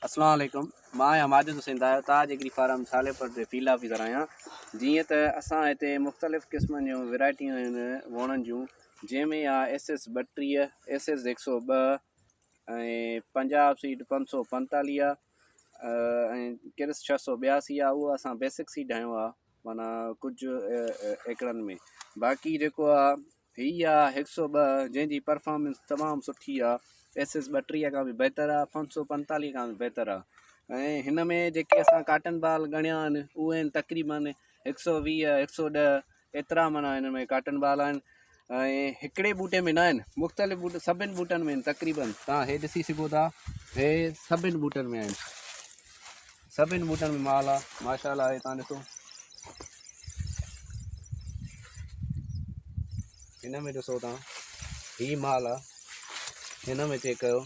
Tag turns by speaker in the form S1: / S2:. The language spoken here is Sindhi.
S1: اسلام عليڪم مان آهيان ماجد حسين دايو تاج ايگري فارم صالح پور تي فيلڊ آفيسر آهيان جيئن ته اسان هتي مختلف قسمن جون ورائٽيون آهن ووڻن جون جنهن ۾ آهي S S 32 S S 102 ۽ Punjab seed 545 آهي ۽ ڪرس 682 آهي اهو اسان بيسڪ سيڊ هنيو آهي معنيٰ ڪجهه ايڪڙن ۾ باقي جيڪو آهي هي آ 102 جنهن جي پرفارمنس تمام سٺي آ ايس ايس 32 کان به بهتر آ 545 کان به بهتر آ ۽ هن ۾ جيڪي اسان ڪاٽن بال ڳڻيا آهن اهي آهن تقريبن 120 110 ايترا معنيٰ هن ۾ ڪاٽن بال آهن ۽ هڪڙي ٻوٽي ۾ نه آهن مختلف ٻوٽ سڀن ٻوٽن ۾ آهن تقريبن تان هي ڏسي سگهو ٿا هي سڀن ٻوٽن ۾ آهن سڀن ٻوٽن ۾ مال آ ماشاء الله آهي تان ڏسو هن ۾ ڏسو تان هي مال آ هن ۾ چيڪ ڪيو.